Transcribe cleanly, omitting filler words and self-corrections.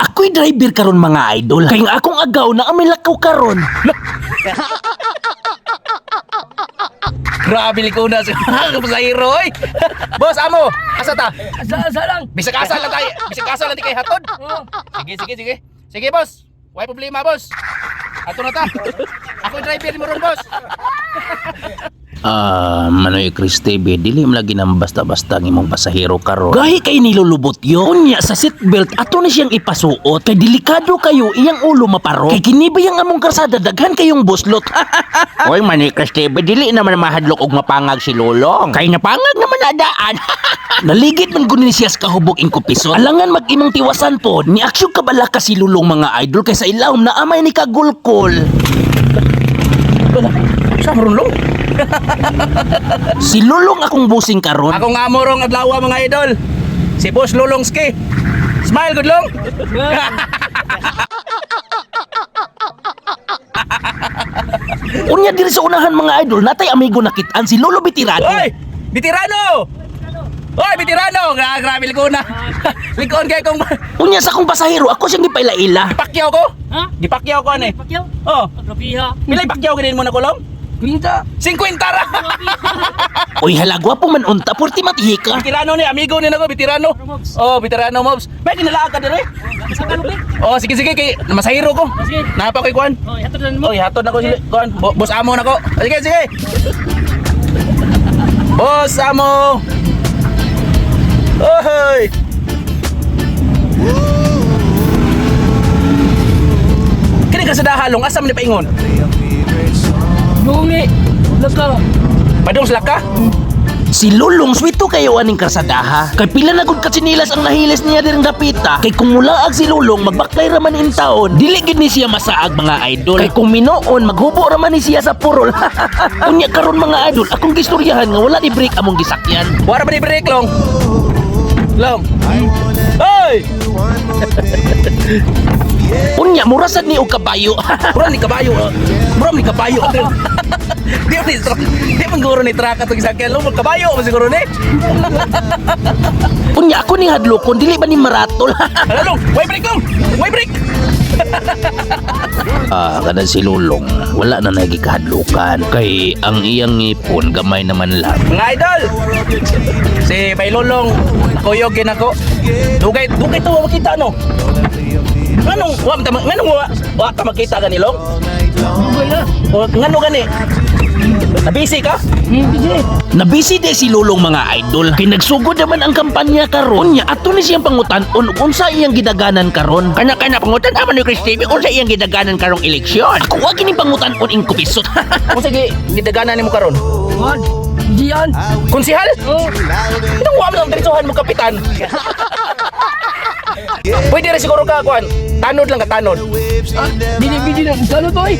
Ako'y driver karon, mga idol. Kay ang akong agaw na amay lakaw karon. Grabe likuna sa pasahero oy. Boss amo, asa ta? Asa, asa lang. Bisag asa lang tayo. Bisag asa lang di kay hatod. Sige, sige, sige. Sige, boss. Way problema, boss. Ato na ta. Ako yung driver mo ron, boss. Ah, Manoy Chris TV, dili man lagi nang basta-basta ang imong pasahero karon. Gahi kay nilulubot yo. Unya sa seatbelt ato na siyang ipasuot kay delikado kayo iyang ulo maparo. Kay kini ba yang among karsada daghan kayong buslot. Oy, Manoy Chris TV, dili naman mahadlok og mapangag si Lolong. Kay napangag naman na daan. Naligid man gud ni siya sa kahubog ing kupisot. Alangan mag imong tiwasan pod, ni aksyon kabala ka si Lulong, mga idol, kay sa ilawom na amay ni kagulkol. Sa ron long? Si Lulong akong busing karon. Ako nga mo rong adlaw, mga idol. Si Boss Lolongski. Smile good long. Unya diri sa unahan, mga idol, natay amigo nakitaan si Lolo Bitirado. Oy, bitirano. Oy, bitirano. Grabe likuna. Likon kay kong Unya sa akong pasahero, ako siyang gipaila-ila. Gipakyaw ko. Ha? Gipakyaw ko ani. Pacquiao? Oh, Grabiha. pilay pakyaw ganin mo na kulong? 50. 50 ra. Uy, hala, gwapo man unta, purti matihi ka. Bitirano ni amigo ni nako, bitirano. Mobs. Oh, bitirano mobs. May kinalaag ka dire. Sa kalubi. Oh, sige sige kay masahiro ko. Sige. Napa koy kuan. Oh, ihatod lang mo. Oh, ihatod na ko sila kuan. Boss amo na ko. Sige sige. Boss amo. Oy. Kini ka sa dahalong asam ni paingon. Lungi. Laka. Padung sila ka? Si Lulong swito kayo aning karsadaha. Kay pila na gud ka tsinilas ang nahilis niya diring dapita. Kay kung mulaag si Lulong magbaklay ra man in taon. Dili gid ni siya masaag, mga idol. Kay kung minoon maghubo ra man ni siya sa purol. Unya karon, mga idol, akong gistoryahan nga wala ni break among gisakyan. Wala ba ni break long? Long. Oy! Unya mura sad ni og kabayo. Mura ni kabayo. Mura ni kabayo. Di man ni truck. Di man guro ni truck atong isakyan. Long kabayo man siguro ni. Unya ako ning hadlokon dili ba ni maratol. Hala long, way break long. Way break. Ah, kada si Lulong wala na nagikahadlukan kay ang iyang ngipon gamay naman lang. Mga idol. Si Pailolong nakuyog gin ako. Dugay dugay to wa makita no. Nganong wa man ta nganong wa ta makita gani long? Dugay na. O ngano gani? Nabisi ka? Hindi. Nabisi de si Lulong, mga idol. Kay nagsugod naman ang kampanya karon. Unya ato ni siyang pangutan-on ug unsa iyang gidaganan karon. Kana kana pangutan aman ni Chris TV unsa iyang gidaganan karong eleksyon. Ako wa kining pangutan-on ing kupisot. Kung sige, gidaganan nimo karon. One. Diyan. Konsihal? Oh. Inong wa man lang diretsuhan mo kapitan. Pwede rin siguro ka kuan. Tanod lang ka tanod. Dili bidi na. Kano to eh?